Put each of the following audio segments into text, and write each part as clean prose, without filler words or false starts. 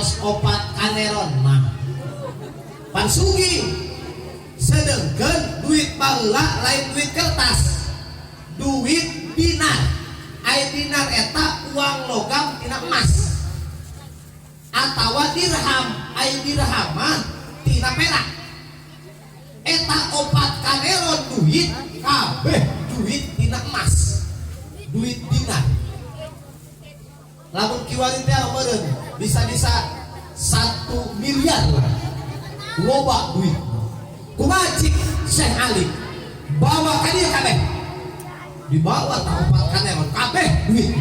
Artos 4 kaneron mah pan sugih, sedengkeun duit baheula lain duit kertas, duit dinar. Ai dinar eta uang logam tina emas, atawa dirham, ai dirham mah tina perak. Eta 4 kaneron duit kabeh duit tina emas, duit dinar. Lamun kiwari teh meureun bisa-bisa 1 miliar lah, loba duit. Kumaha cik Syekh Ali? Bawa ka dieu kabeh. Dibawa tah 4 kaneron kabeh duit,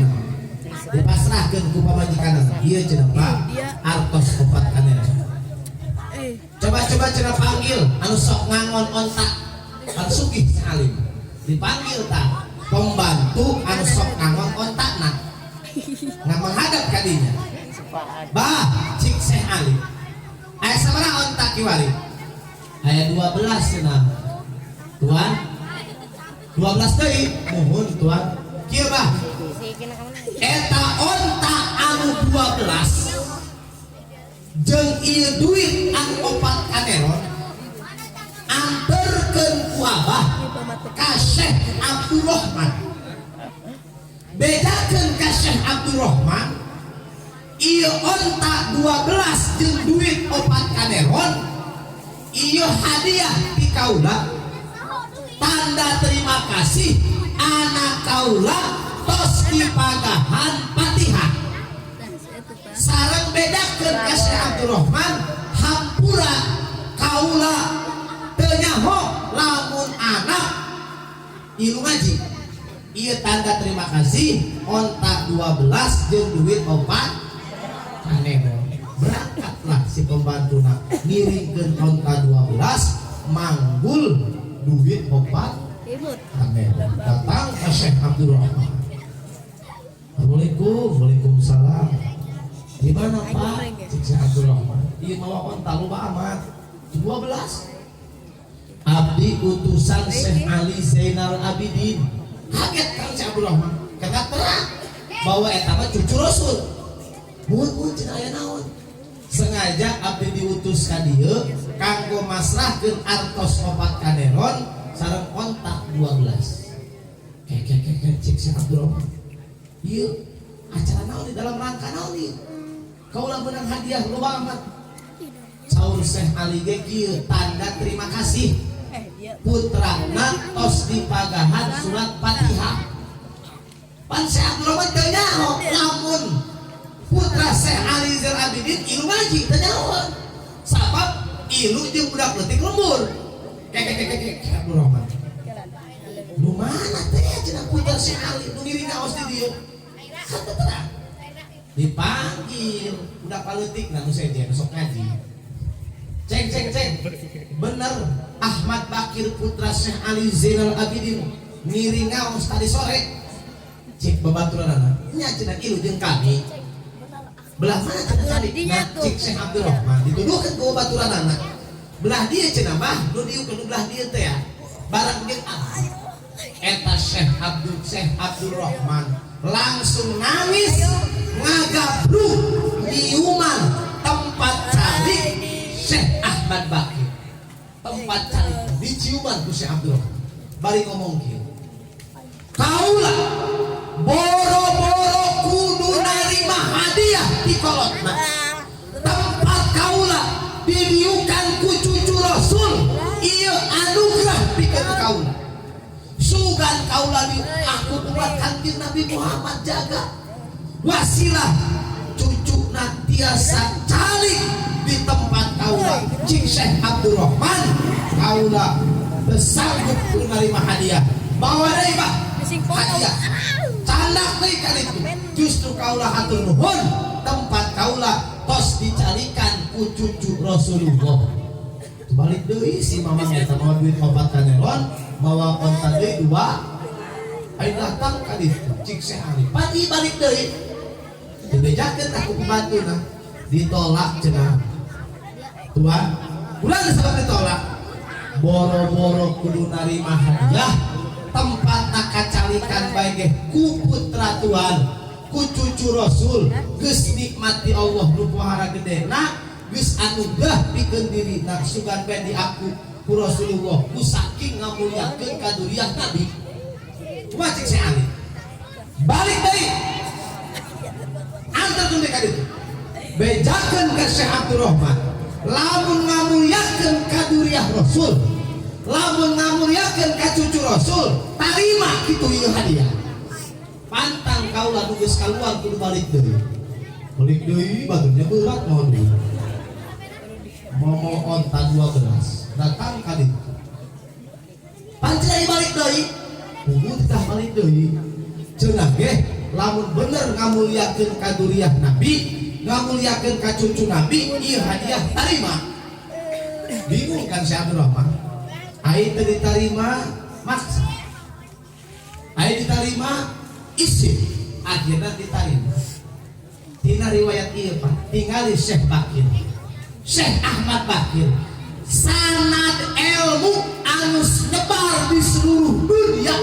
dipasrahkeun ku pamajikanna. "Ieu," cenah, "Pak, artos 4 kaneron." "Coba-coba," cenah, "panggil anu sok ngangon onta." Kan sugih Syekh Ali. Dipanggil tah pembantu anu sok ngangon onta. Nah, menghadap kadinya. "Bah," cik Syekh Ali, "aya sabaraha onta kiwari?" "Aya 12," cenah, "Tuan." 12 deui? "Muhun, Tuan. Kieu, Bah, eta onta anu 12 jeung ieu duit anu 4 kaneron anterkeun ku Abah ka Syekh Abdurrahman. Bejakeun ka Syekh Abdurrahman, ieu onta 12 jeung duit 4 kaneron ieu hadiah ti kaula, tanda terima kasih anak kaula tos dipagahan Fatihah. Sareng bedakeun ka Syekh Abdurrahman, hampura kaula teu nyaho lamun anak ilu ngaji. Ieu tanda terima kasih onta 12 jeung duit 4 kaneron." Berangkatlah si pembantuna ngiringkeun onta 12 manggul duit 4 kaneron. Datang ke Syekh Abdurrahman. "Assalamualaikum." "Waalaikumsalam." "Di mana, Pak?" Cik Syekh Abdurrahman. "Ieu mawa onta loba amat, 12. Abdi utusan Syekh Ali Zainal Abidin." Kaget kan Syekh Abdurrahman karena terang bahwa eta mah cucu Rasul. "Muhun, muhun," cenah, "aya naon?" "Sengaja abdi diutus ka dieu kanggo masrahkeun artos 4 kaneron sareng onta 12." "Kek kek kek kek," cik Syekh Abdurrahman, "ieu acara naon? Di dalam rangka naon ieu kaula menang hadiah loba amat?" Saur Syekh Ali ge kieu, "Tanda terima kasih putrana tos dipagahan surat Fatihah." Pan Syekh Abdurrahman teu nyaho lamun putra Syekh Ali Zainal Abidin ilu ngaji, teu nyaho, sabab ilu jeung budak leutik lembur. "Kek kek kek kek, Abdurrahman, nu mana teh?" cenah, "putra Syekh Ali nu ngiring ngaos di dieu?" Kan teu terang. Dipanggil budak paleutik nah nu sejen sok ngaji. "Ceng, ceng, ceng, bener Ahmad Bakir putra Syekh Ali Zainal Abidin ngiring ngaos tadi sore?" Cik babaturanana, "Nya," cenah, "ilu jeung kami." "Belah mana?" cenah tadi. Nah, cik Syekh Abdurrahman dituduhkeun ku babaturanana, "Belah dieu," cenah, "Bah, nu dieu nu belah dieu teh ya bareng jeung abdi." Eta Syekh Abdurrahman langsung nangis, ngagabruk nyiuman tempat calik Syekh Ahmad Bakir. Tempat calik diciuman ku Syekh Abdurrahman bari ngomong kieu, "Kaula boro-boro kudu narima hadiah di kolotna, tempat kaula didiukan ku cucu Rasul, ieu anugerah pikeun kaula. Sugan kaula di aku umat Kanjeng Nabi Muhammad, jaga wasilah cucu tiasa calik di tempat kaula." Cik Syekh Abdurrahman, "Kaula bersanggup menerima hadiah. Bawa deui, Pak, hadiah. Candak deui kan itu. Justru kaula hatur nuhun, tempat kaula tos dicalikan ku cucu Rasulullah." Balik deui si mamang eta mawa duit 4 kaneron, mawa onta deui dua. Ayo datang ka ditu, cik Syekh Ali, "Pagi balik deui." Dibejakeun aku pembantu nah, "Ditolak," cenah, "Tuan." Ulah sabab ditolak? "Boro-boro kudu narima hadiah, tempat kacalikan bae ge ku putra tuan. Ku cucu Rasul geus nikmati Allah nu pohara gedena, geus anugerah pikeun dirina, sugan bae diaku ku Rasulullah ku saking ngamuliakeun kaduriah Nabi. Kumaha cek Syekh Ali? Balik deui. Anterkeun deui ka ditu. Bejakeun ka Syekh Abdurrahman. Lamun ngamuliakeun kaduriah Rasul, lamun ngamuliakeun ka cucu Rasul, tarima kitu ieu hadiah. Pantang kaula nu geus kaluar kudu balik deui. Balik deui baturnya berat mau deui. Momo onta 12 datang ka ditu. Pancen balik deui, kudu titah balik deui. Cenah ge lamun bener ngamuliakeun kaduriah Nabi, ngamuliakeun ka cucu Nabi, ieu hadiah tarima. Bingung kan Syekh Abdurrahman? Ai teu ditarima maksa. Ai ditarima isin, akhirnya ditarima. Tina riwayat ieu Pak, tingali Syekh Bakir. Syekh Ahmad Bakir sanad ilmu anu nyebar di seluruh dunia,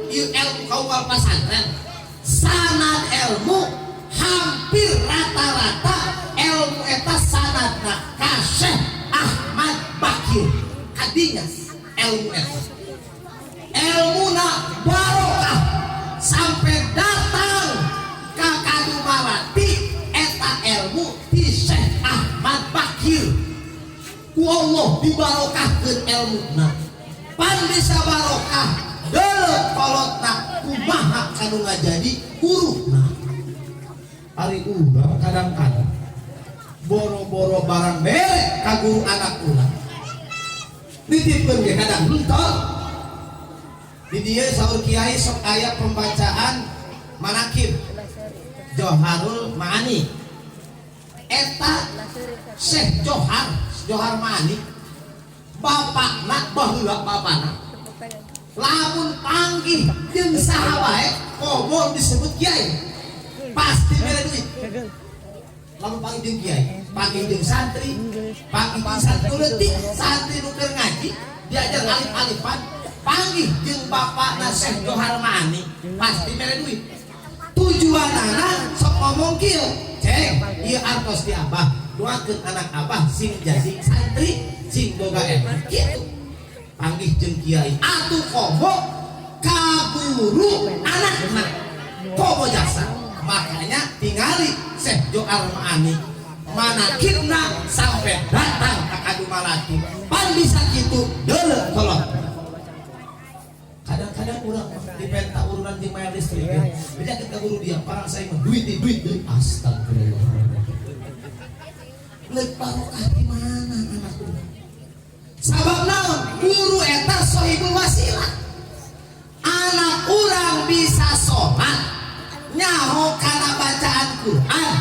ieu ilmu kaum pasantren, sanad ilmu hampir rata-rata ilmu eta sanadna ka Syekh Ahmad Bakir. Kadinya ilmu eta ilmuna barokah sampai datang ka Kadumalati eta ilmu di Syekh Ahmad Bakir. Ku Allah dibarokahkeun ilmuna, pan bisa barokah deuleu kolotna kumaha kanu ngajadi guruna. Ari urang kadang-kadang boro-boro barang mere ka guru anak urang, nitipkeun ge kadang henteu. Di dieu saur kiai sok aya pembacaan manakib Joharul Maani. Eta Syekh Johar, Johar Maani, bapakna baheula, bapakna lamun panggih jeung saha wae komo disebut kiai pasti mere duit. Lamun panggih jeung kiai, panggih jeung santri, panggih jeung santri leutik, santri nu keur ngaji diajar alif-alifan, panggih jeung bapakna Syekh Johar Maani pasti mere duit. Tujuanana sok ngomong kieu, "Ceng, ieu artos di abah, doakeun anak abah sing jadi santri sing boga ilmu." Kitu panggih jeung kiai atuh komo ka guru anakna komo jasa. Makanya tingali Syekh Johar Maani manakibna sampai datang ke Kadumalati, pan bisa kitu deuleu kolot. Kadang-kadang urang dipenta urunan di bayar listrik ya. Beda kita guru dia parang saya mah duit duit duit, astagfirullah. Leuk barokah di mana anak urang? Sabab naon? Guru eta sohibul wasilah. Anak urang bisa sholat, nyaho kana bacaan Quran,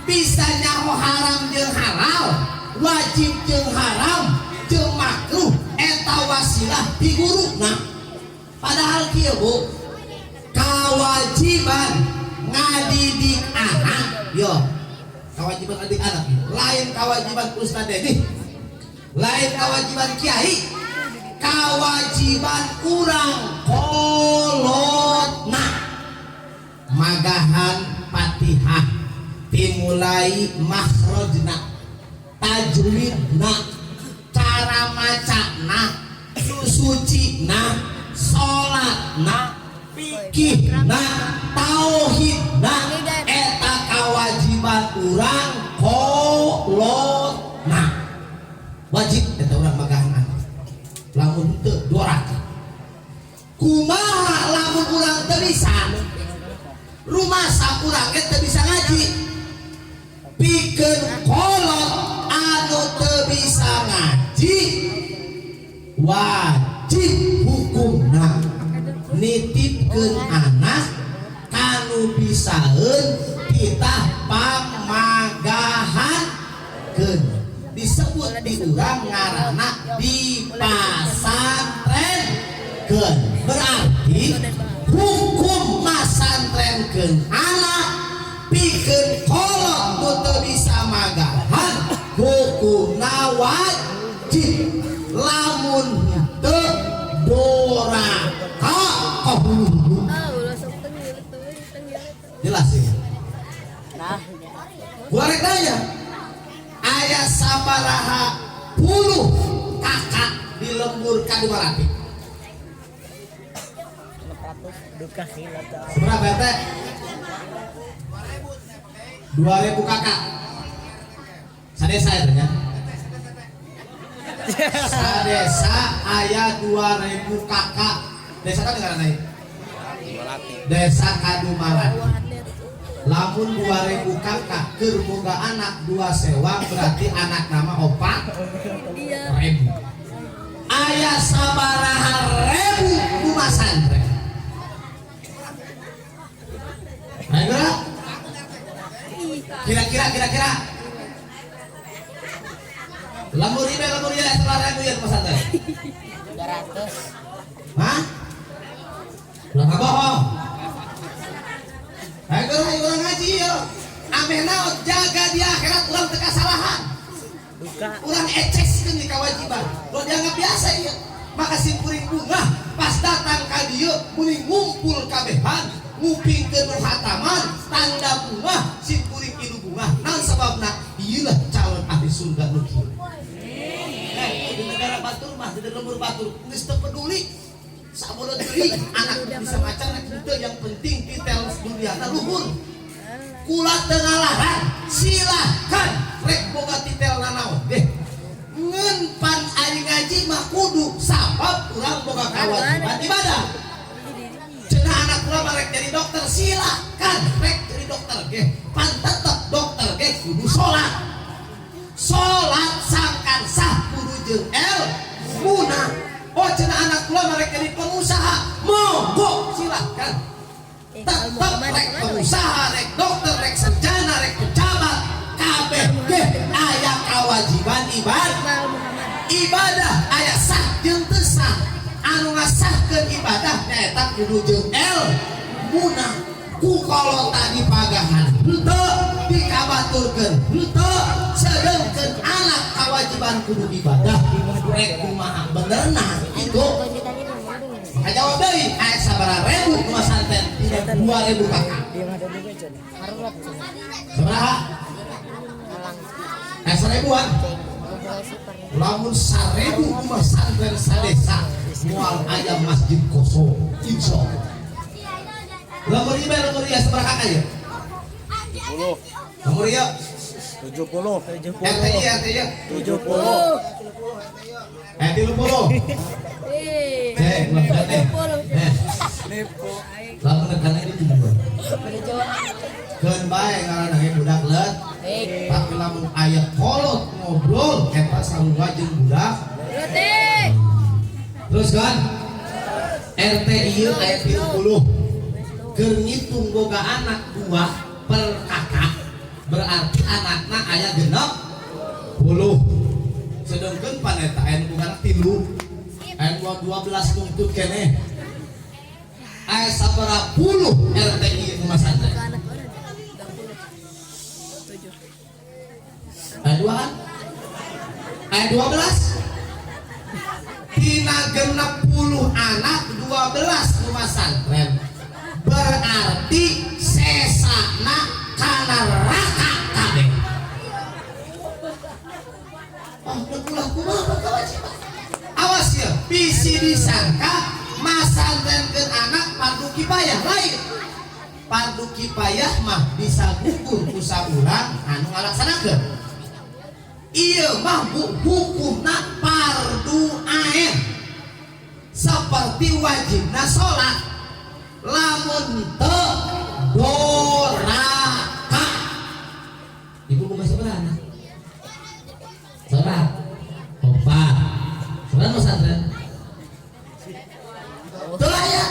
bisa nyaho haram jeung halal, wajib jeung haram jeung makruh, eta wasilah di guruna. Padahal kieu Bu, kewajiban ngadidik anak yo, kewajiban ngadidik anak lain kewajiban Ustaz Dedi, lain kewajiban kiai, kewajiban urang kolotna. Magahan Fatihah dimulai makhrajna, tajwidna, cara macana, susucina, salatna, fikihna, tauhidna, eta kewajiban urang kolotna. Wajib eta urang magahan anak. Lamun teu doraka. Kumaha lamun urang teu bisa? Rumasa urang ge teu bisa ngaji, pikeun kolot anu teu bisa ngaji wajib hukumna nitipkeun anak kanu bisaeun titah pamagahankeun, disebut di urang ngaranna dipasantrenkeun. Berarti hukum masantrenkeun anak pikeun kolot nu teu bisa magahan hukumna wajib, lamun teu doraka kahulu. Jelas ya? Aya sabaraha puluh KK di lembur Kadumalati? Duka hilap. Seberapa RT? 2000 KK. Sadesa ya nya. Sadesa aya 2000 KK. Desa kan negara naik. Desa Kadumalati. Lamun 2000 KK keur boga anak dua sewang, berarti anak nama opat ribu. Aya sabaraha ribu rumah santren? Ayo gerak. Kira-kira kira-kira. Lembur ibe, lembur ieu sabaraha ribu ya rumah santren? 300. Hah? Ulah bohong. Ayo gerak, ayo urang ngaji yo. Ameh naon, jaga di akhirat urang teu kasalahan. Duka. Urang eceskeun di kewajiban. Lo dianggap biasa ieu. Maka simkuring bungah pas datang ka dieu muni ngumpul kabehan, ngupingkeun nu khataman, tanda bungah simkuring ilu bungah. Naon sababna? Ieu lah calon ahli surga nu kieu. Di negara batur mah, di lembur batur geus teu peduli. Sabodo teuing anak bisa maca anak henteu, yang penting titel duniana luhur. Kula teu ngalarang, silahkan rek boga titel nanaon deh. Ngeun pan ari ngaji mah kudu, sabab urang boga kewajiban ibadah. Cenah anak kula mah rek jadi dokter, silahkan rek jadi dokter ge. Pan tetep dokter ge kudu salat. Salat sangkan sah kudu jeung ilmuna. Oh, cenah anak kula mah rek jadi pengusaha, monggo silahkan. Tetep rek pengusaha, rek dokter, rek sarjana, rek pejabat, kabeh ge aya kewajiban ibadah. Ibadah aya sah jeung teu sah. Anu ngasahkeun ibadah nyaeta kudu jeung ilmuna. Ku kolota dipagahan henteu, dikabaturkeun henteu, sedengkeun anak kewajiban kudu ibadah rek kumaha benerna itu. Maka jawab deui, aya sabaraha ribu rumah santen? 2000 KK. Sabaraha? Aya seribuan. Lamun 1000 rumah santren sadesa, moal aya masjid kosong, insyaallah. Lembur ieu, lembur ieu sabaraha KK ieu? 70. Lembur ieu. 70. RT ieu, RT ieu. 70. 30. Cek, ulah teh. Eh. Lamun negana ini juga. Keun bae ngaranna ge budak leut. Tapi lamun aya kolot ngobrol eta sarua jeung budak. Terus kan? RT ieu aya 30. Keur ngitung boga anak dua per KK, berarti anakna aya 60. Sedengkeun paneta aya nu boga anak 3. Aya 12 nuntut keneh. Aya sabaraha puluh RT ieu rumah santren? Aya dua kan? Aya 12. Tina 60 anak 12 rumah santren. Berarti sesana kana neraka kabeh. Oh, ulah kumaha kewajiban. Awas ya, bisi disangka masantrenkeun anak fardu kifayah, lain. Fardu kifayah mah bisa gugur ku saurang anu ngalaksanakeun. Ieu mah bu, hukumna fardu ain. Seperti wajibna salat. Lamun teu doraka. Ibu boga sabaraha anak? Sabaraha? Opat. Sabaraha pesantren? Teu aya.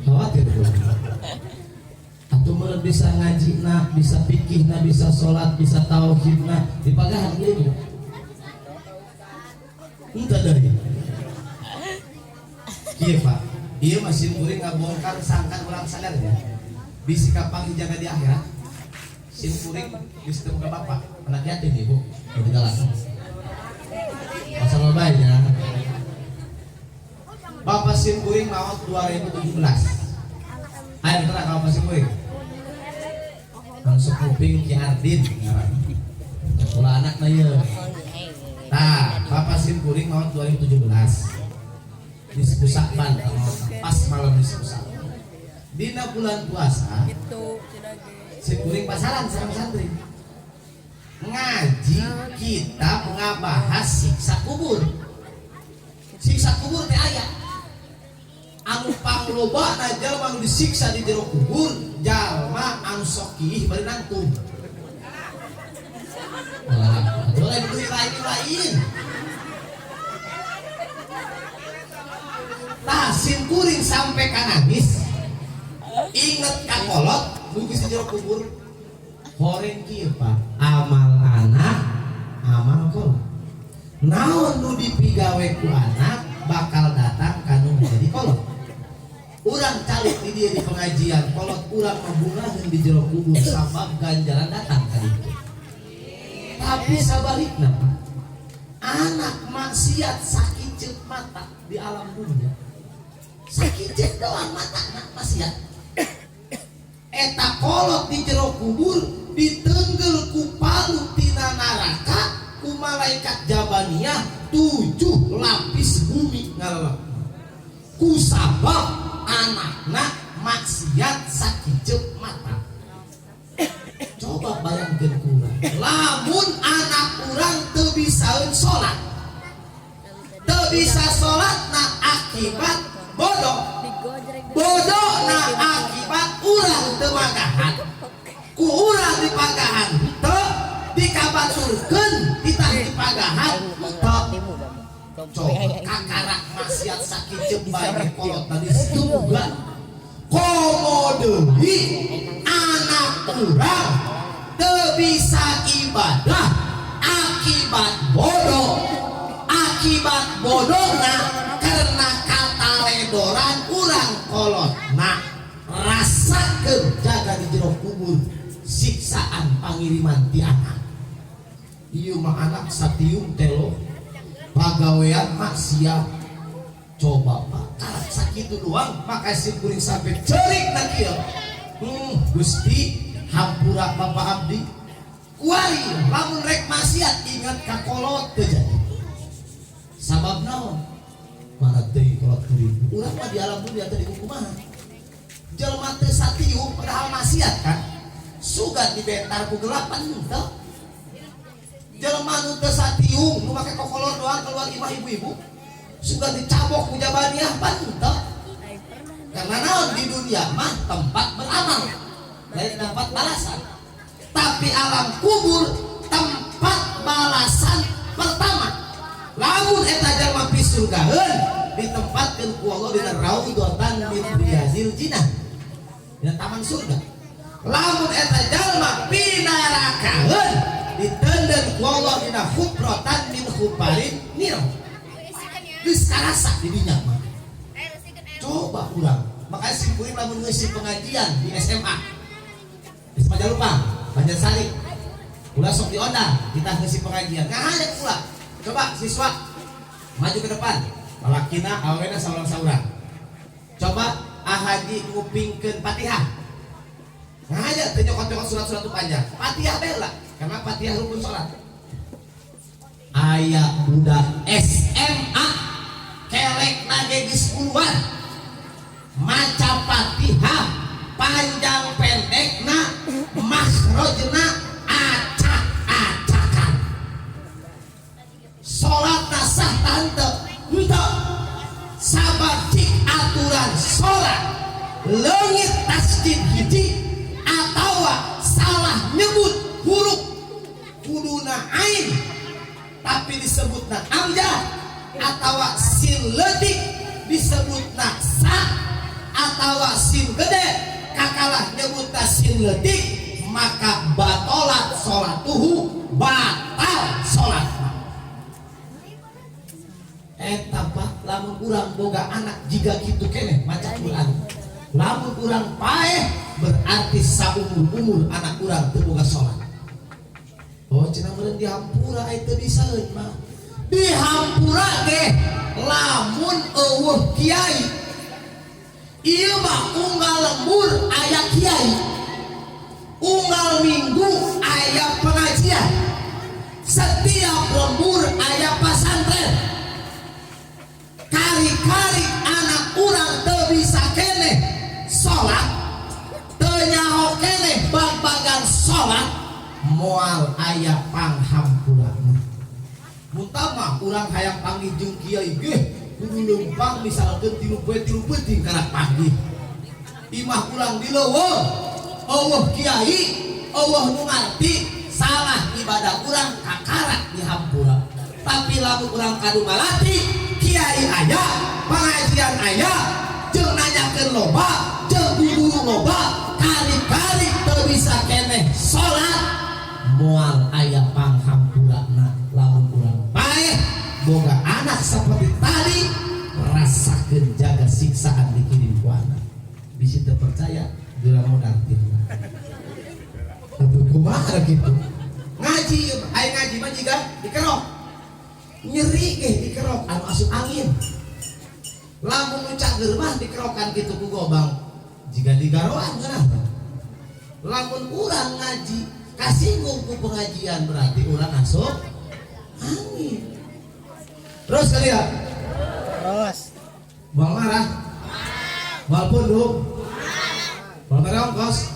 Khawatir gua. Atuh meureun bisa ngaji na, bisa fikih na, bisa sholat, bisa tauhid na, dipagahan ieu. Entah dari. Kieu Pak, ieu masih kuring ngabongkar sangkan urang sadar ya. Bisi kapanggih jaga di akhirat. Sim kuring geus teu boga bapak, anak yatim ibu, nu galak. Masalah bae nya. Bapak sim kuring maot 2017. Ayo terang bapak sim kuring. Langsung kuping Ki Ardin ngaran. Ulah anak na ieu. Tah, Bapak sim kuring maot 2017. Di Sakban, pas malam di Sakban. Dina bulan puasa, sim kuring pasaran sama santri. Ngaji kitab ngabahas siksa kubur. Siksa kubur teh aya. Anu panglobana jalma anu disiksa di jero kubur, jalma anu sok kiih bari nangtung. Wah, boleh beli lain lain. Tah sim kuring sampai ka nangis. Inget ka kolot nu geus di jero kubur. Horeng kieu Pak, amal anak, amal kolot. Naon nu dipigawe ku anak bakal datang kanu menjadi kolot. Urang calik di dia di pengajian, kolot urang mabungaheun di jero kubur sabab ganjaran datang ka ditu. Tapi sabalikna Pak, anak maksiat sakiceup mata di alam dunia. Sakiceup doang mata anak maksiat. Eta kolot di jero kubur ditenggel ku palu tina neraka ku malaikat Jabaniyah 7 lapis bumi ngalelep. Ku sabab anakna maksiat sakiceup mata. Coba bayangkeun ku urang. Lamun anak urang teu bisaeun salat. Teu bisa salatna akibat bodoh. Bodohna akibat urang teu magahan. Ku urang dipagahan teu dikabaturkeun ditah dipagahan teu. Coba kakarak maksiat sakiceup bae kolot tadi setubuhan. Komo deui anak urang teu bisa ibadah akibat bodoh. Akibat bodohna karena kataledoran urang kolotna rasakeun jaga di jero kubur siksaan pangiriman ti anak. Ieu mah anak satiung telo pagawean maksiat. Coba Pak, karak sakitu doang maka sim kuring sampai cerik na kieu. Gusti hampura Bapak abdi. Kuari lamun rek maksiat ingat ka kolot teu jadi. Sabab naon? Mana teuing kolot kuring. Urang mah di alam dunia teh dikukumaha. Jelema teu satiung padahal maksiat kan. Sugan dibentar ku gelapan henteu. Jelema nu teu satiung nu make kokolor doang keluar imah ibu-ibu. Sugan dicabok ku Jabaniyah pan henteu. Karena naon di dunia mah tempat beramal, lain tempat balasan. Tapi alam kubur tempat balasan pertama. Lamun eta jalma pisurgaeun ditempatkeun ku Allah dina raudhatan min riyadil jinnah, dina taman surga. Lamun eta jalma pinarakaeun diteundeun ku Allah dina hufratan min hufarin nir. Geus karasa di dinya mah. Coba urang, makanya sim kuring lamun ngeusi pengajian di SMA. Di SMA Jalupang, Banjarsari. Ulah sok diondang, kita ngeusi pengajian. Ngahanya ulah. Coba siswa maju ke depan. Lalakina awena saurang-saurang. Coba ahaji ngupingkeun Fatihah. Ngahanya teu nyokot-nyokot surat-surat tu panjang. Fatihah bae lah, karena Fatihah rukun salat. Aya budak SMA kelek nage geus puluhan maca Fatihah panjang pendekna makhrajna acak-acakan. Salatna sah tante henteu sabab cik aturan salat leungit tasdid hiji atawa salah nyebut huruf kuduna ain tapi disebutna amjad atawa sin leutik disebutna sa atawa sin gede kakalah nyebutna sin leutik maka batalat salatuhu, batal salat. Eta Pak lamun urang boga anak jiga kitu keneh maca Quran. Lamun urang paeh berarti saumur-umur anak urang teu boga salat. Oh cenah meureun dihampura aya teu bisaeun mah. Dihampura ge lamun eueuh kiai. Ieu mah unggal lembur aya kiai. Unggal minggu aya pengajian, setiap lembur aya pasantren. Kari-kari anak urang teu bisa keneh sholat, teu nyaho keneh bag-bagan sholat, moal aya panghampurana. Muntah urang hayang panggih jeung kiai ge kudu leumpang, misalkeun 3 poe 3 peuting karak panggih. Imah urang di leuweung euweuh kiai, euweuh nu ngarti, salah ibadah urang kakarak dihampura. Tapi lamun urang kadu malati, kiai aya, pengajian aya, jeung nanyakeun loba, jeung guru loba, kari-kari teu bisa keneh salat, moal aya panghampurana. Lamun urang paeh boga anak seperti tadi, rasakeun jaga siksaan dikirim ku anak. Bisi teu percaya, geura modal tirna. Atuh kumaha gitu ngaji? Aya ngaji mah jiga dikerok, nyeri ge dikerok anu asup angin. Lamun nu cager mah dikerokan kitu ku gobang jiga digaroan ngeunah. Lamun urang ngaji kasinggung ku pengajian, berarti urang asup angin. Terus kali ya. Terus. Mau marah, mau pundung, mau mere ongkos.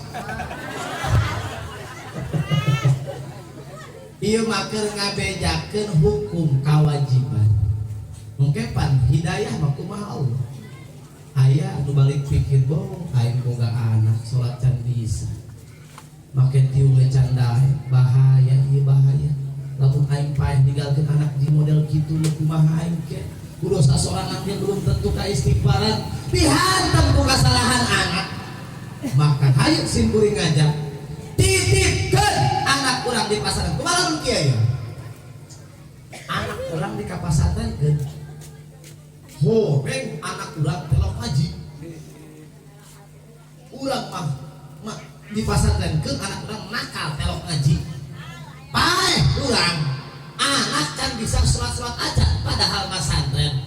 Ieu mah keur ngabejakeun hukum kewajiban. Mungkin pan hidayah mah kumaha Allah. Aya anu balik pikir, boh aing boga anak salat can bisa, make tiung ge can daek, bahaya ieu, bahaya. Lamun aing paeh ninggalkeun anak di model kitu, nu kumaha aing ke? Kudu sasorangan ge belum tentu ka istighfaran, dihantam ku kasalahan anak. Maka hayu sim kuring ngajak, titipkeun anak urang di pasaran. Kumaha lamun kieu ya? Anak urang di kapasantrenkeun, horeng anak urang telok ngaji. Urang mah di pasantrenkeun, anak urang nakal telok ngaji, paeh urang, anak can bisa sholat-sholat aja padahal masantren.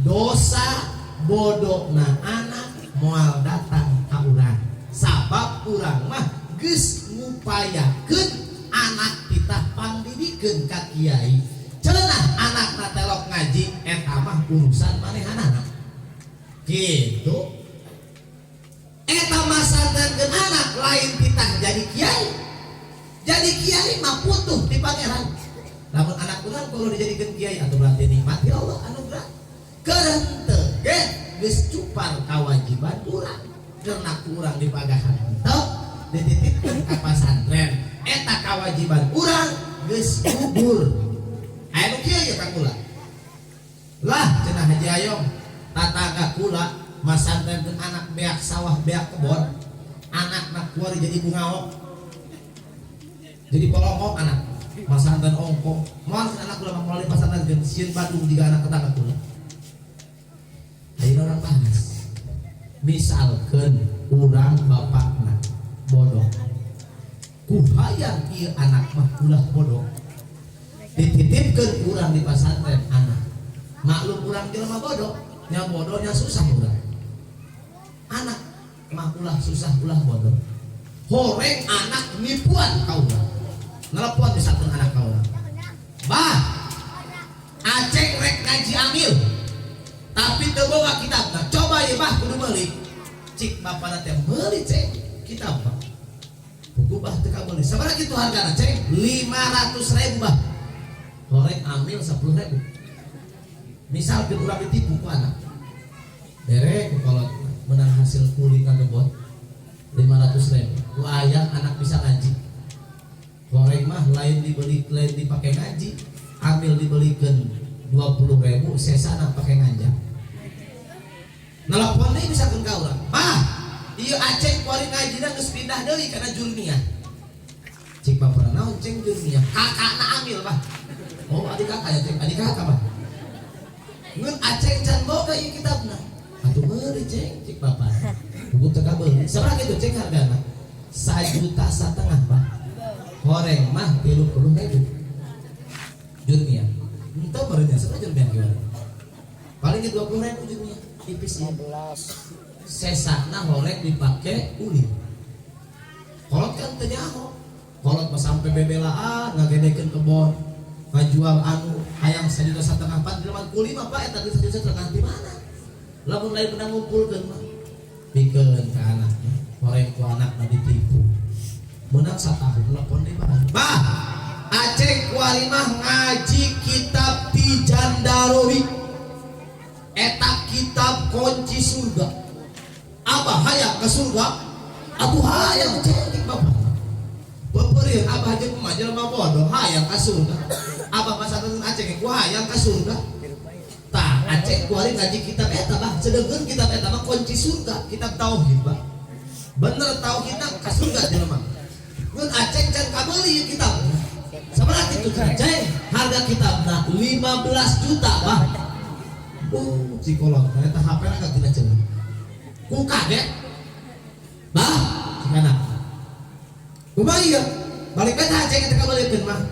Dosa bodohna anak moal datang ka urang, sabab urang mah geus ngupayakeun anak kita pangdidikeun ka kiai. Cenah anakna telok ngaji, eta mah urusan manehanana gitu. Eta masantrenkeun anak lain titah jadi kiai. Jadi kiai mah putuh di pangeran. Lamun anak urang kalau dijadikan kiai atau berarti nikmat ya Allah, anugerah. Keur henteu ge geus cupar kewajiban urang, karena kurang dipagahan henteu dititipkeun ka pasantren, eta kewajiban urang geus gugur. Aya nu kieu ye ka kula lah, cenah Haji Ayong, tatangga kula masantrenkeun anak beak sawah beak kebon, anakna kuari jadi bungaok, jadi polongok. Anak masantren ongko moal anak kula mah moal di pasantren, sieun Bandung jiga anak tetangga kula. Ayeuna urang bahas, misalkeun urang bapakna bodoh, ku hayang ieu anak mah ulah bodoh, dititipkeun urang di pasantren anak. Maklum urang jelema bodoh nya, bodohnya susah urang, anak mah ulah susah, ulah bodoh. Horeng anak nipuan ka urang, nelepon misalkan anak ka urang, "Bah, Aceng rek ngaji amil tapi teu boga kitabna, coba ya bah, kudu meuli." Cik bapana teh, "Meuli, Ceng, kitab bah." "Buku bah teu kabeuli." "Sabaraha kitu hargana, Ceng?" "500 ribu, bah." Horeng amil 10 ribu. Misal ke urang ditipu ku anak, bere ku kolot menang hasil kuli kagebot 500 ribu, ku ayah anak bisa ngaji. Horeng mah lain dibeli, lain dipakai ngaji. Amil dibelikan 20 ribu, sesana pakai nganjang. Nelpon deui misalkan ka urang, "Mah, ieu Aceng kuari ngajina geus pindah deui kana Jurmiyah." Cik bapak, "Naon, Ceng, Jurmiyah?" "Kakakna amil, bah." "Oh, adik kakak ya, Ceng?" "Adik kakak, bah. Ngeun Aceng can boga ieu kitabna." "Atuh meuli, Ceng," cik bapak. "Buku teu kabeuli." "Sabaraha kitu, Ceng, hargana?" "1,5 juta, bah." Horeng mah 30 ribu Jurmiyah. Entah barunya sabaraha Jurmiyah gimana? Paling 20 ribu Jurmiyah, tipis ya. 15. Sesana horeng dipake ulin. Kolot kan teu nyaho. Kolot mah sampai bebelaan ngagedekeun kebon, ngajual anu hayang 1,5 juta, pan jelema kulima, Pak, eta duit 1,5 juta di mana? Lamun lain menang ngumpulkeun mah. Pikeun ka anaknya, horeng ku anakna ditipu. Menang satahun telepon deui, Bah. Bah, Aceng kuari mah ngaji kitab Tijan Darori. Eta kitab kunci surga. Abah hayang ke surga? Atuh hayang, cek bapak. Beupeurieun abah jeung emak jelema bodoh hayang ka surga. Abah masa Aceng ku hayang ka surga. Tah, Aceng kuari ngaji kitab eta, Bah. Sedengkeun kitab eta mah kunci surga, kitab tauhid, Bah. Bener tauhidna ka surga jelema. Ngan Aceng can kabeuli kitab. Sabaraha kitu Ceng? Harga kitabna 15 juta, Bah. Oh, psikolog, eta HP na tina cenah. Ku kaget. Bah, cik kumaha ieu? Balik bae tah Aceng eta kabeulikeun mah.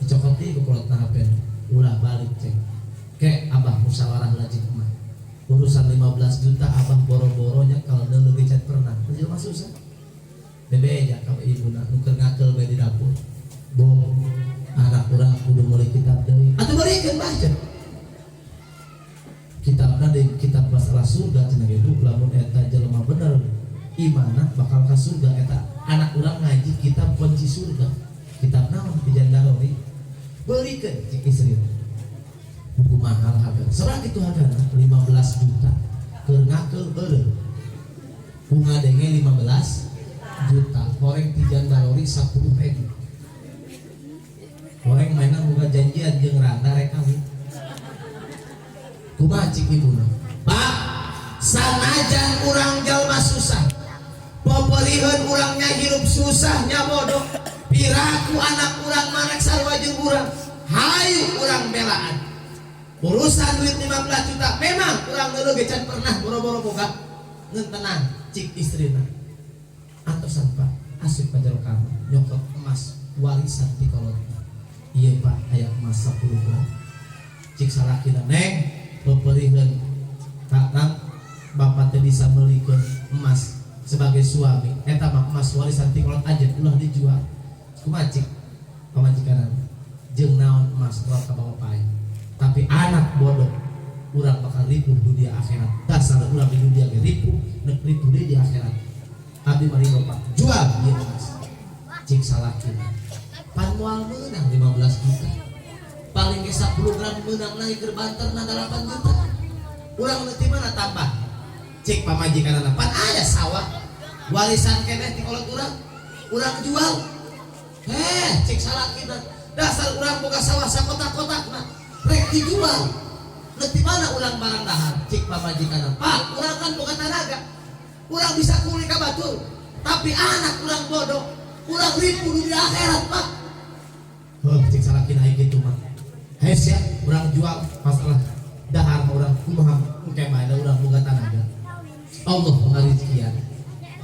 Dicokot deui ku kolotna HP. Ulah balik, Ceng. Ke abah musyawarah lajeng mah. Urusan 15 juta abah boro-boronya kalau deuleu ge can pernah. Jelema susah. Bebeja ka ibuna nu keur ngakeul bae di dapur. Bo, anak urang kudu meuli kitab deui. Atuh beurikeun, Bah, cenah. Kitabna di kitab masalah surga cenah ge, Bu, lamun eta jelema bener imana bakal ka surga, eta anak urang ngaji kitab kunci surga. Kitab naon? Tijan Darori. Beurikeun cek istri. Buku mahal harga. Sabaraha kitu hargana? 15 juta. Keur ngakeul eureun. Ku ngadenge 15 juta. Horeng Tijan Darori 10 ribu. Horeng mainan boga janjian jeung randa rek kawin. Kumaha cik ibuna? Pak, sanajan urang jalma susah, poporiheun urangnya hirup susahnya bodoh, piraku anak urang marek sarua jeung urang, hayu urang belaan. Urusan duit 15 juta memang urang dulu ge can pernah boro-boro boga. Ngeun tenang cik istrina. Antosan, Pak, asup ka jero kamar, nyokot emas warisan ti kolotna. Iya, Pak, aya emas 10 gram. Cik salakina, Neng, peperiheun kakang bapak teh bisa meulikeun emas sebagai suami, eta mah emas warisan ti kolot aja, ulah dijual. Kumaha cik pamajikan? Jeung naon emas moal ka bawa paeh, tapi anak bodoh urang bakal ripuh dunia akhirat. Dasar urang di dunia ge ripuh, nek ripuh deui di akhirat. Abdi mari bapak jual ieu emas. Cik salakina, pan moal meunang 15 juta, paling ge 10 gram meunang lagi keur banterna 8 juta, urang leutik mana tambah. Cik pamajikanana, pan aya sawah warisan keneh ti kolot urang, urang jual. Eh, cik salakina, dasar urang boga sawah sakotak-kotak mah rek dijual, leutik mana urang barang dahar? Cik pamajikanana, Pak, urang kan boga tanaga, urang bisa kuli ka batur, tapi anak urang bodoh, urang ripuh di akhirat, Pak. Heuh, cik salakina, ai kitu mah hese ya urang jual, masalah dahar mah urang kumaha engke bae, da urang boga tanaga, Allah pengarijikian.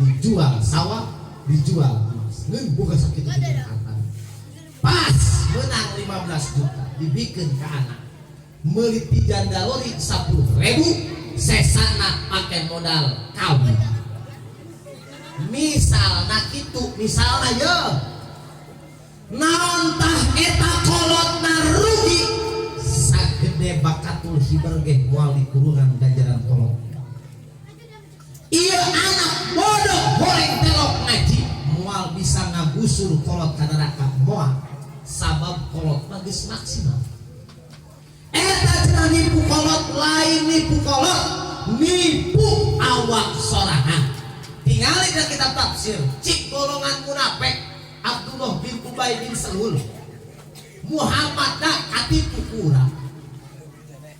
Dijual sawah, dijual emas, ngeun boga sakitu harta. Pas menang 15 juta dibikin ke anak meuli Tijan Darori 10 ribu, sesana pakai modal kawin. Misalna kitu, misalna ye naon tah eta kolotna rugi sagede bakatul hiber ge moal dikurungan ganjaran kolot. Iya, anak bodoh goreng telok ngaji moal bisa ngagusur kolot ka neraka, moal, sabab kolot mah geus maksimal. Eta cenah nipu kolot, lain nipu kolot, nipu awak sorangan. Tingali dina kitab tafsir, cik golongan munafik Abdullah bin Ubay bin Salul, Muhammad dah katipu kurang,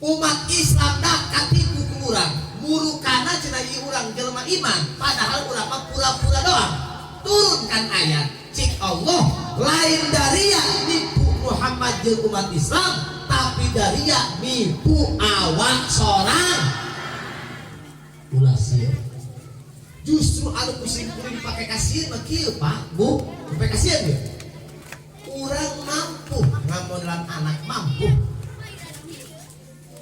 umat Islam dah katipu kurang, murukana cenah ieu urang jelema iman, padahal urang mah pura-pura doang. Turunkan ayat, cik Allah, lain daria nipu Muhammad jeung umat Islam, tapi daria nipu awak sorang. Ulah sieun. Justru anu pusing kuring pake kasieun mah kieu, Pak, Bu, pake kasieun ge. Urang mampu ngamodalan anak, mampu.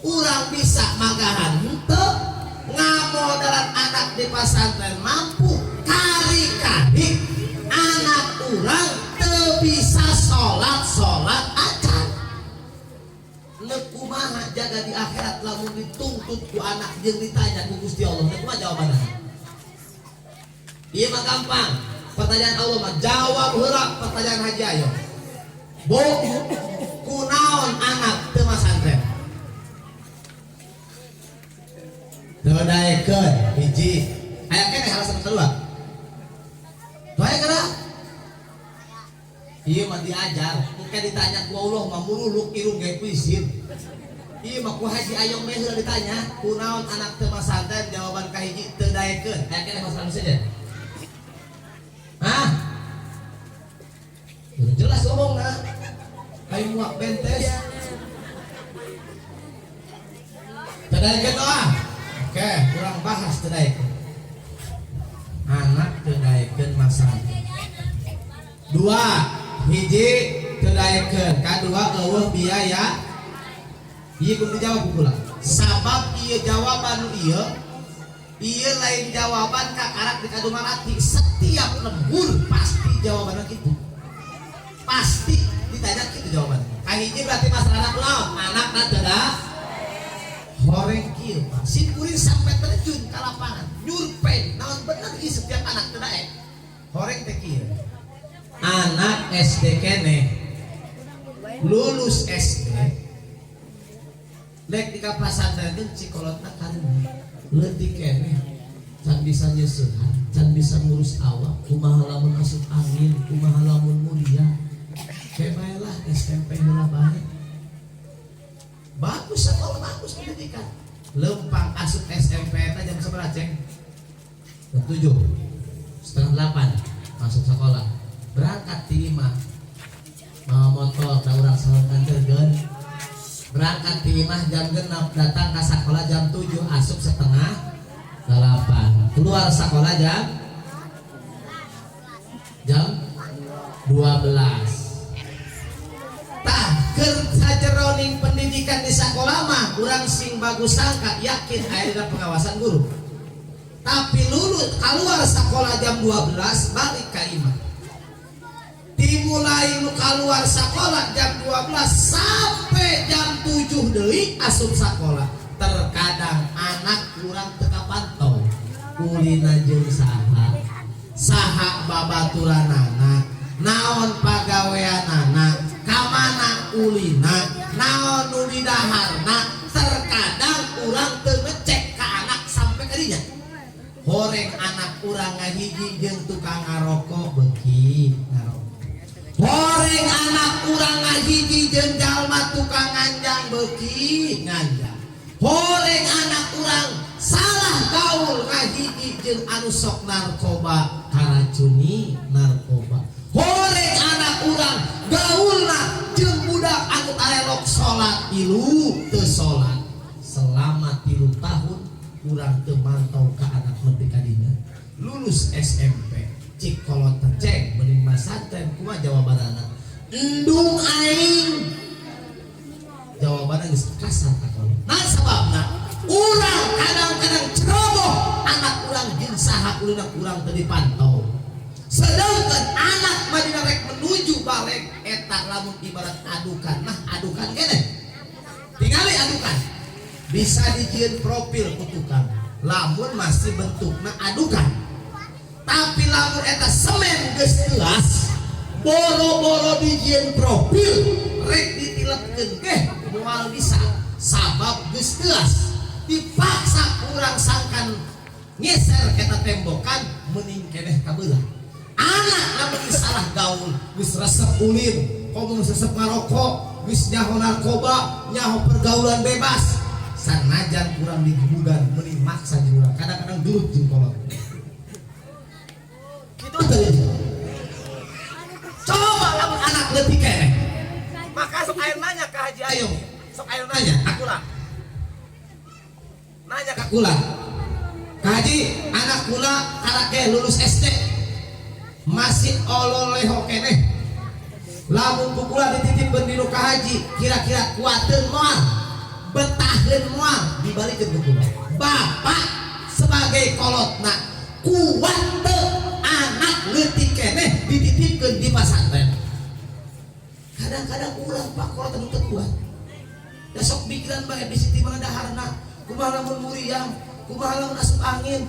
Urang bisa magahan henteu, ngamodalan anak di pesantren mampu, kari-kari anak Sasolat salat acan. Nek kumaha jaga di akhirat lamun dituntut ku anak jeung ditanya ku Gusti Allah, nek kumaha jawabanna? Ieu mah gampang. Pertanyaan Allah mah jawab heula pertanyaan Haji Ayo. Bu, kunaon anak teu masantren? Teu daekeun hiji. Aya keneh alasan kedua. Bae kana? Ieu mah diajar, engke ditanya ku Allah mah muruluk irung ge kuisin. Ieu mah ku Haji Ayong meh heula ditanya, kunaon anak teu masantren? Jawaban kahiji teu daekeun. Aya keneh masalah nu sejen? Hah? Udah jelas ngomongna. Ayo muak bentes. Teu daekeun doa. Oke, kurang bahas teu daekeun. Anak teu daekeun masantren. Dua, hiji teu daekeun, kadua eueuh biaya. Ieu kudu dijawab ku kula. Sabab ieu jawaban ieu, ieu lain jawaban kakarak di Kadumarati. Setiap lembur pasti jawabannya gitu. Pasti ditanya gitu jawabannya. Kahiji berarti masalah anak naon? Anakna teu da horeng kieu, Pak. Sim kuring sampai terjun ke lapangan, nyurvei naon bener ieu setiap anak teu daek. Horeng teh kieu. Anak SD keneh lulus SD lek di kapasantren cikolotna kareun leutik keneh can bisa nyeusehan, can bisa ngurus awak, kumaha lamun asup angin, kumaha lamun mulia. Kayak bae lah SMP heula bae. Bagus sekolah, bagus pendidikan. Lempang asup SMP eta jam sabaraha, Ceng? Jam 7. Setengah 8 masuk sekolah. Berangkat ti imah. Mawa motor da urang saur nganterkeun. Berangkat ti imah jam 6, datang ke sekolah jam 7, asup setengah 8. Keluar sekolah jam 12. Tah, keur sajeroning pendidikan di sekolah mah urang sing bagus sangka yakin aya dina pengawasan guru. Tapi lulus keluar sekolah jam 12 balik ka imah. Dimulai nu keluar sekolah jam 12 sampai jam 7 deui asup sekolah. Terkadang anak kurang teu kapantau. Kulina jeung saha? Saha babaturanana? Naon pagaweanana? Kamana ulina? Naon nu didaharna? Terkadang urang teu ngecek ka anak sampai ka dinya. Horeng anak urang ngahiji jeung tukang ngarokok beuki ngarokok. Horeng anak urang ngahiji jeung jalma tukang nganjang beuki nganjang. Horeng anak urang salah gaul ngahiji jeung anu sok narkoba karacuni narkoba. Horeng anak urang gaulna jeung budak anu tarelok salat ilu teu salat. Selama 3 tahun urang teu mantau ka anak nepi ka dinya. Lulus SMP cik kolot ceng mending masantren kumaha jawabanana? Endung aing. Jawabanna geus kasar ka kolot. Nah sababna urang kadang-kadang ceroboh anak urang jeung saha ulina urang teu dipantau. Sedangkan anak mah dina rek menuju balik eta lamun ibarat adukan mah adukan keneh. Tingali adukan. Bisa dijieun profil ku tukang lamun masih bentukna adukan. Tapi lamun eta semen geus teuas, boro-boro dijieun profil rek ditilepkeun ge moal bisa sabab geus teuas. Dipaksa kurang sangkan ngeser eta tembokan mending keneh kabelah. Anak lamun salah gaul geus resep ulin, komo geus resep ngarokok, geus nyaho narkoba, nyaho pergaulan bebas. Sanajan kurang digebugan mending maksa jeung urang. Kadang-kadang gelut jeung kolot. Kitu teh. Coba lamun anak leutik keneh. Maka sok aya nanya ka Haji Ayung. Sok aya nanya, aku lah. Nanya ka kula. Ka Haji, anak kula karake lulus SD. Masih ololeho keneh. Lamun ku kula dititipkeun di nu ka Haji, kira-kira kuateun moal, betaheun moal dibalikeun ku kula. Bapak sebagai kolotna kuat teu anak leutik keneh dititipkeun di pasantren. Kadang-kadang urang, Pak, kolot anu teu kuat. Da sok pikiran bae, bisi ti mana daharna, kumaha lamun muriang, kumaha lamun asup angin.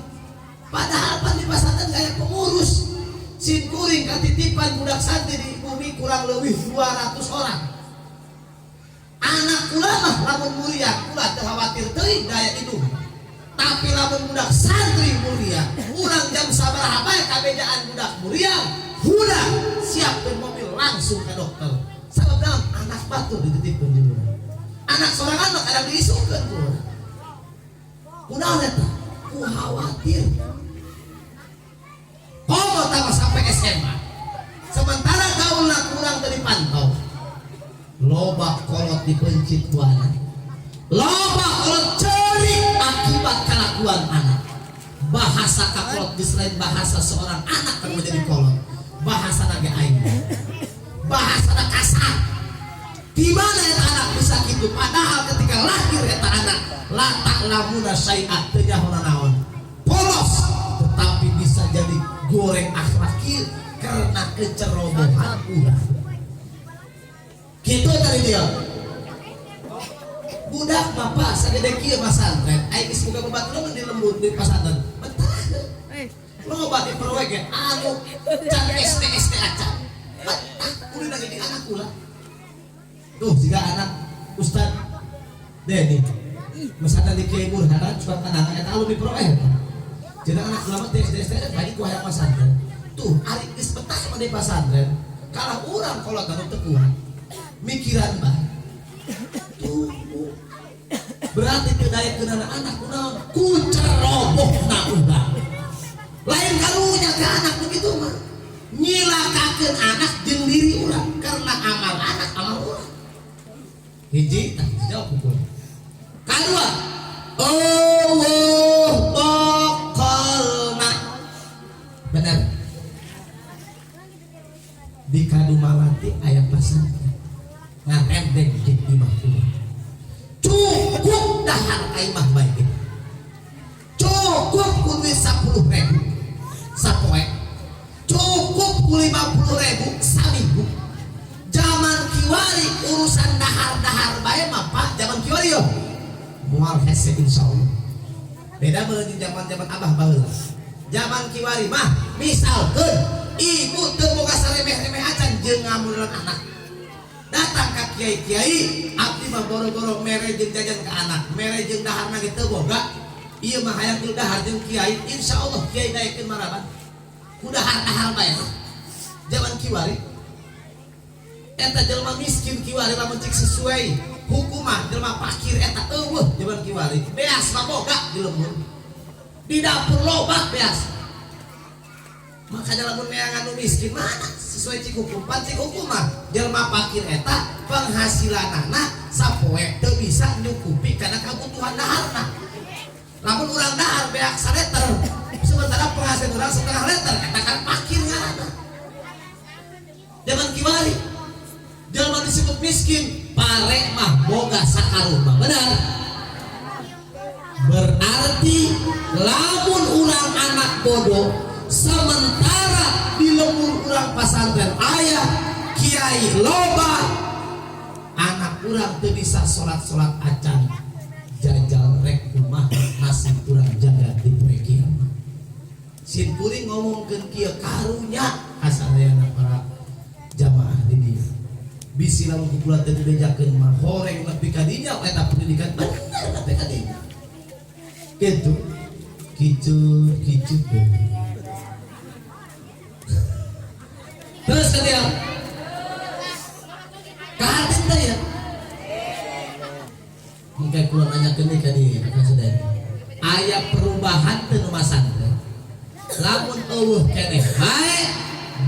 Padahal pan di pasantren gaya pengurus. Sim kuring katitipan budak santri di bumi kurang lebih 200 orang. Anak kula mah lamun muriang, kula teu khawatir teuing daya hidup. Tapi lamun budak santri muriang, urang jam sabaraha bae kabejaan budak muriang, udah siapkeun mobil langsung ke dokter. Sabab naon? Anak batur dititipkeun jeung urang. Anak sorangan mah kadang diisukeun ku urang. Kunaon eta? Ku khawatir. Komo tambah sampai SMA. Sementara gaulna kurang dari pantau. Loba kolot dipencit ku anak. Loba kolot cerik akibat kelakuan anak. Bahasa kakolot di selain bahasa seorang anak kan menjadi kolot. Bahasa nage aing. Bahasa kasar. Di mana eta anak bisa gitu? Padahal ketika lahir eta anak la ta'lamuna syai'a, teu nyaho naon. Polos, tetapi bisa jadi goreng akhlakil karena kecerobohan urang. Gitu tadi dia. Budak bapak sagede kieu pasantren, ai geus boga babaturan di lembur di pasantren. Betah. Loba di proyek ge anu can SD SD acan. Betah kudu lagi di anak kula. Tuh jika anak Ustad Denny. Misalkan di Kiai Burhanan suka anak eta alumni proyek. Jadi anak kula mah di SD SD banyak ku hayang pasantren. Tuh ari geus betah mah di pasantren. Kalah urang kolot anu teu kuat. Mikiran bae. Tuh berarti teu daekeun anak kunaon? Ku cerobohna urang. Lain karunya ke anak begitu mah. Nyilakakeun anak jeung diri urang karena amal anak amal urang. Hiji tah jawab pukul. Kadua, euweuh bekelna. Bener. Di Kadumalati aya pasantren. Ngarendeng jeung imah urang. Cukup dahar ka imah bae gitu. Cukup ku duit 10.000 sapoe. Cukup ku 50.000 saminggu. Zaman kiwari urusan dahar-dahar bae mah, Pak, zaman kiwari yo. Moal hese insyaallah. Beda beuleuh zaman-zaman abah baheula. Zaman kiwari mah misalkeun ibu teu boga saremeh-remeh acan jeung ngamulan anak. Datang ka kiai-kiai, abdi mah boro-boro mere jeung jajan ka anak, mere jeung daharna ge teu boga. Ieu mah hayang kudu dahar jeung kiai, insyaallah kiai daekeun maraban. Ku dahar-dahar bae. Zaman kiwari eta jelema miskin kiwari lamun cik sesuai hukuman jelema fakir eta euweuh zaman kiwari. Beas mah boga di lembur. Di dapur loba beas. Makanya lamun neangan nu miskin mana sesuai cik hukum, pan cik hukum mah jelema fakir eta penghasilanana sapoe teu bisa nyukupi kana kabutuhan daharna. Lamun urang dahar beak saliter, sementara penghasilan urang setengah liter, eta kan fakir ngaranna. Zaman kiwari jelema disebut miskin, pare mah boga sakarun mah, benar. Berarti lamun urang anak bodoh, sementara di lembur urang pasantren ayah kiai loba, anak urang teu bisa sholat-sholat acan, jajal rek kumaha nasib urang jaga di poe kiamat. Sim kuring ngomongkeun kieu karunya kasadayana para jamaah di dieu. Bisi lamun ku kula teu dibejakeun mah horeng nepi ka dinya eta pendidikan bener nepi ka dinya. Kitu. Kicu kicu. Terus ketiga. Kahatin teh ya. Mungkin kula nanyakeun deui ka dieu ka sadaya. Aya perubahan teu nu masantren. Lamun euweuh keneh bae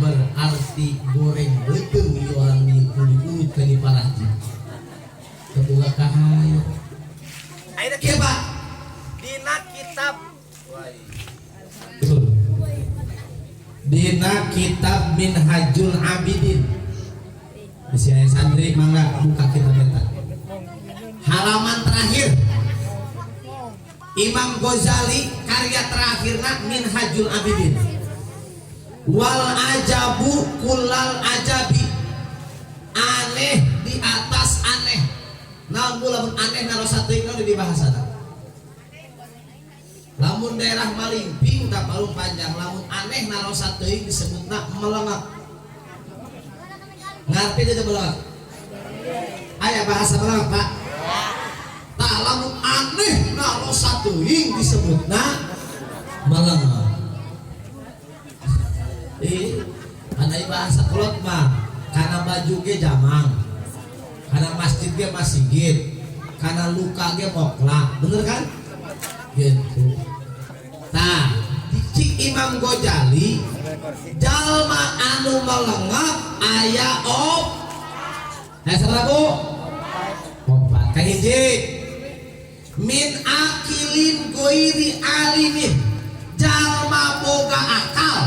berarti goreng beuteung ieu orang ieu kudu urut ka di parahji. Teu boga kahayo. Ayeuna kieu, Pak. Dina kitab. Betul. Dina kitab Minhajul Abidin. Bisi aya santri mangga buka kitab eta. Halaman terakhir. Imam Ghazali karya terakhirna Minhajul Abidin. Wal ajabu kullal ajabi an Aneh di atas aneh. Naon bu lamun aneh narosa teuing, naon di bahasana? Lamun daerah Malimping tak Parung Panjang, lamun aneh narosa teuing disebutna melengak. Ngarti itu melengak? Aya bahasa melengak, Pak? Tak, lamun aneh narosa teuing disebutna melengak. Ih, ada bahasa kolot mah karena baju ge jamang, karena masjid ge masjid, karena luka ge moklak, bener kan gitu. Nah, cik Imam Ghazali, jalma anu melengak aya op. Nah, sabaraha? Opat. Kahiji, min akilin goiri alimin, jalma boga akal,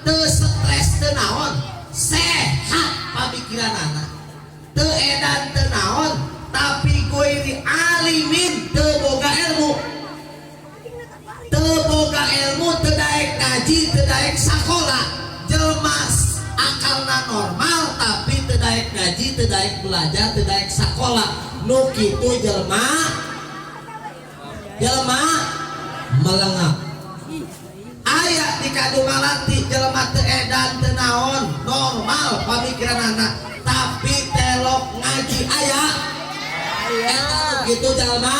teu stres teu naon, sehat pamikiranana, teu edan teu naon, tapi goiri alimin, teu boga ilmu, teu boga ilmu, teu daek ngaji, teu daek sakola. Jelma akalna normal tapi teu daek ngaji, teu daek belajar, teu daek sakola, nu kitu jelma jelma melengak. Aya di Kadumalati jelema teu edan teu naon, normal pamikiranana, tapi telok ngaji. Aya. Eta gitu jelema.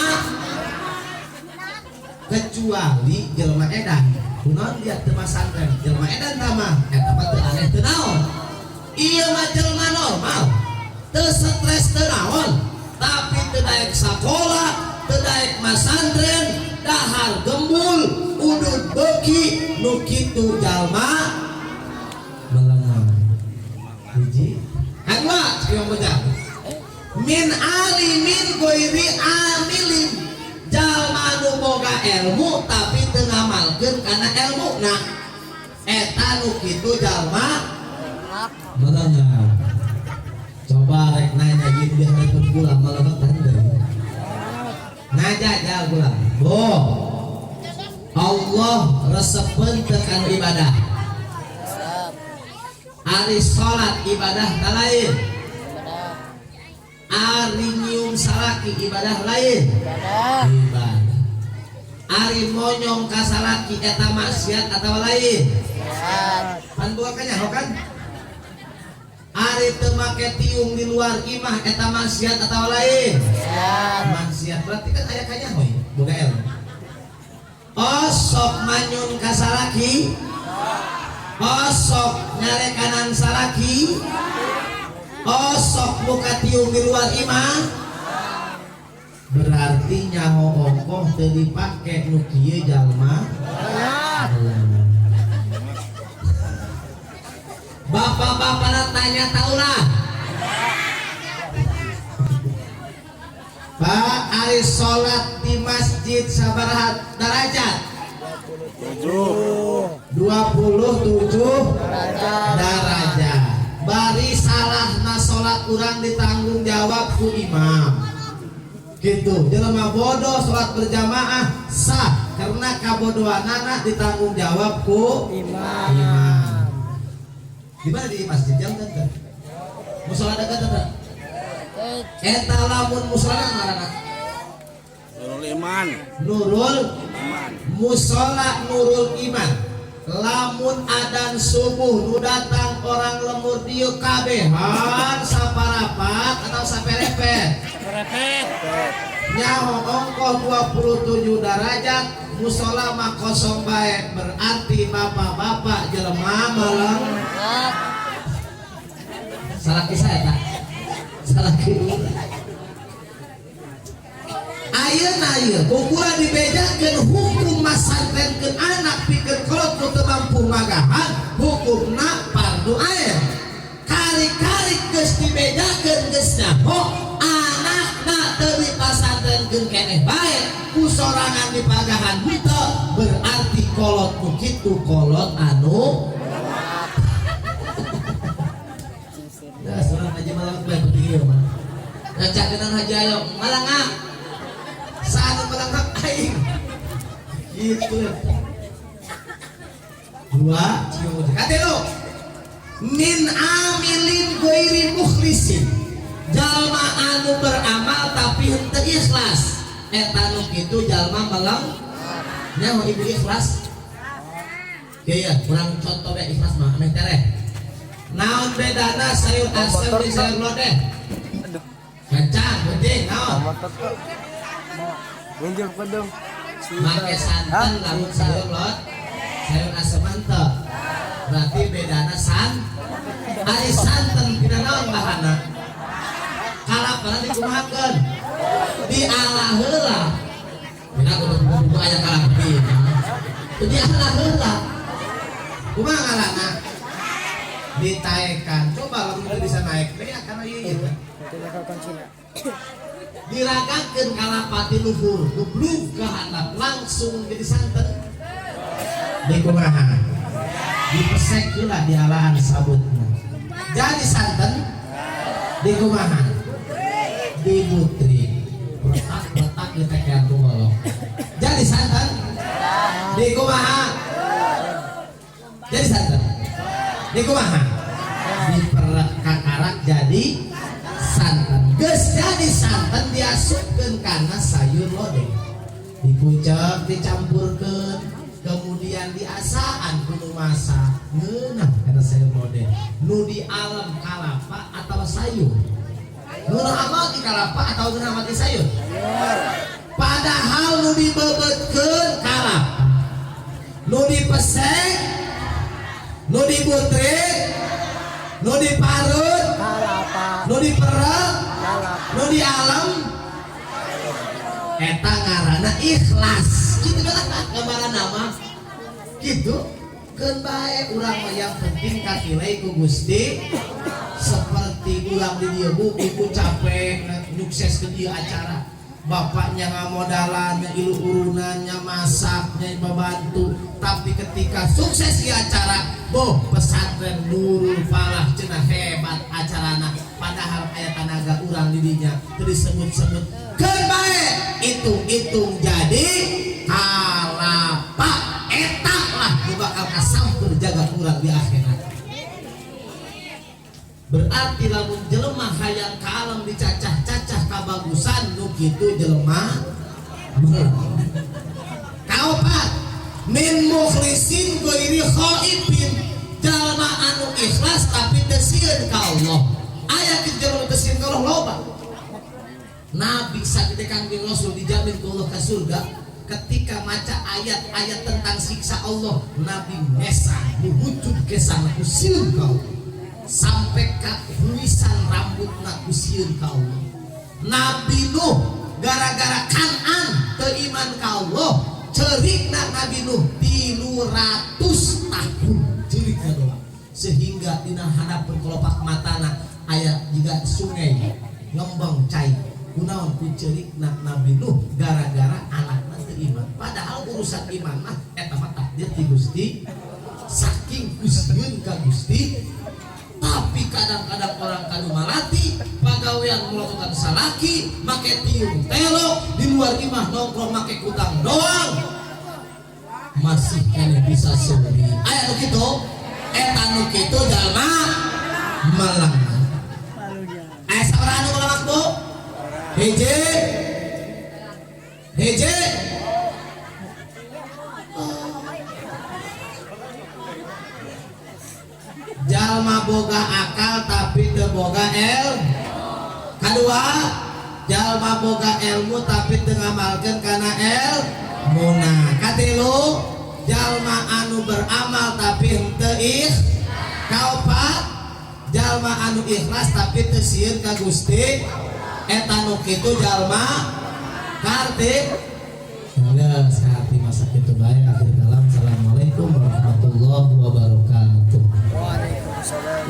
Kecuali jelema edan, kunaon dia teu masantren? Jelema edan tah mah eta mah teu aneh teu naon. Ieu mah jelema normal, teu stres teu naon, tapi teu daek sakola, teu daek masantren, dahar gembul, udud beuki, nu kitu jalma melengak. Hiji. Kedua, yang beda, min alimin goiri amilin, jalma nu boga ilmu tapi teu ngamalkeun kana ilmu. Nah, eta nu kitu jalma melengak. Coba rek nanya ieu di hareupeun kula, melengak tanda ngajajal kula. Bu, Allah resepeun teu kana ibadah? Ari salat ibadah ta lain? Ari nyium salaki ibadah lain? Ibadah. Ari monyong ka salaki eta maksiat atau lain? Pan buka kanyaho kan? Ari teu make tiung di luar imah eta maksiat atau lain? Maksiat. Berarti kan aya kanyaho ya, boga ilmu. Osok manyun ka salaki, osok nyarekanan salaki, osok buka tiung di luar imah, berarti nyaho ongkoh teu dipake. Nu kieu jalma. Bapak-bapak tanya taulah. Pak, ari sholat di masjid sabaraha derajat? 7. 27 derajat. Bari salahna sholat urang ditanggung jawab ku imam gitu. Jelema bodoh sholat berjamaah sah karena kabodohanana ditanggung jawab ku imam. Imam. Di mana, di masjid jauh kan teh? Musola dekat teh? Eta lamun musola ngaranna? Nurul Iman. Nurul Iman. Musola Nurul Iman. Lamun adan subuh nu datang orang lembur dieu kabehan saparapat atau saperepet? Repet. Nyaho ongkoh 27 derajat, musola mah kosong bae, berarti bapak-bapak jelema meleng. Salah kisah ya, salah kisah. Ayeuna ieu ukuran dibejakeun hukum masantrenkeun anak pikeun kolot nu teu mampu magahan, hukumna fardu ain. Kari-kari geus dibejakeun, geus nyaho, anakna teu dipasantrenkeun keneh bae, ku sorangan dipagahan henteu, berarti kolot nu kitu kolot anu. Ya, seorang haji malang bae penting ieu mah. Ngacakeun haji ayo malangak. Saat malangak aing. Gitu. Dua, cium. Katelo. Min amilin ghairi mukhlisin. Jalma anu beramal tapi henteu ikhlas, eta nu kitu jalma meleng. Nyaho ibu ikhlas? Ya ya, kurang contoh be ikhlas mah ameh tereh. Naon bedana sayur asem jeung sayur lodeh? Kacang penting naon? Minjem ko dong. Make santan lamun sayur lot, sayur asem henteu. Berarti bedana san. Ari santan tina naon bahanna? Kalapana dikumahakeun? Dialah heula. Dina kudu buku aya kalapa. Dialah heula. Kumaha ngalana? Ditaekan. Coba lamun itu bisa naik, beda karena ieu ieu. Diragakeun kalapa ti luhur, gublug ka handap langsung jadi santen. Dikumaha? Dipesek heula dialahan sabutna. Jadi santen dikumaha? Dibutri. Retak-retak ditekean ku golok. Jadi santen dikumaha? Jadi santen dikumaha? Diperek kakarak jadi santen. Geus jadi santen diasupkeun kana sayur lodeh. Dikucek, dicampurkeun, kemudian diasaan ku nu masak. Ngeunah kana sayur lodeh. Nu di alam kalapa atau sayur? Nu amal di kalapa atau nu amal di sayur? Padahal nu dibebetkeun kalapa, nu dipesek, nu dibutrik, nu diparut, Kalapa. nu diperek, Kalapa. nu di alam, eta ngaranna ikhlas. Kitu kan gambaran nama gitu. Keun bae urang mah yang penting kakilai ku Gusti. Seperti urang di dieu bu, ibu capek nyukses ke dieu acara, bapaknya ngamodalan, ilu urunannya, masaknya, membantu. Tapi ketika sukses di acara, boh pesantren Nurul Falah cenah hebat acarana, padahal aya tanaga urang di dinya teu disebut-sebut. Keun bae hitung-hitung jadi kalapa, eta lah nu bakal kasampeur jaga urang di akhirat. Berarti lamun jelema hayang ka alam dicacah-cacah kabagusan nu kitu jelema meleng. Kaopat, min mukhlisin ghairi khaifin, jalma anu ikhlas tapi teu sieun ka Allah. Aya kitu jelema teu sieun ka Allah loba. Nabi sagede Kangjeng Rasul dijamin ku Allah ke surga. Ketika maca ayat-ayat tentang siksa Allah, Nabi mesah nuhujud kesana ku sieun ka Allah. Sampai ka huisan rambutna ku sieun ka Allah. Nabi Nuh gara-gara Kanan teu iman ka Allah, cerikna Nabi Nuh 300 tahun cerikna doang. Sehingga dina hadapan kelopak matana aya jiga sungai ngembang cai. Kunaon ku cerikna Nabi Nuh gara-gara anakna teu iman. Padahal urusan iman mah eta mah takdir ti Gusti. Saking kusieun ka Gusti, tapi kadang-kadang orang kanu malati pagawean melakukan salaki make tiung telok di luar imah nongkrong make kutang doang masih keneh bisa seuri. Aya nu kitu, eta nu kitu jalma meleng. Aya sabaraha nu melemak bu? Hiji, hiji. Jalma boga akal tapi teu boga el. Kadua, jalma boga ilmu tapi teu ngamalkeun kana elmuna. Katilu, jalma anu beramal tapi henteu ikhlas. Kaopat, jalma anu ikhlas tapi teu sieun ka Gusti. Eta nu kitu jalma karti. Geus karti masa kitu bae. Akhir kalam, assalamualaikum warahmatullahi wabarakatuh. Waalaikumsalam.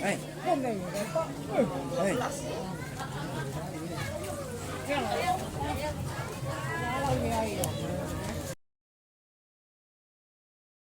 Hey. Hey.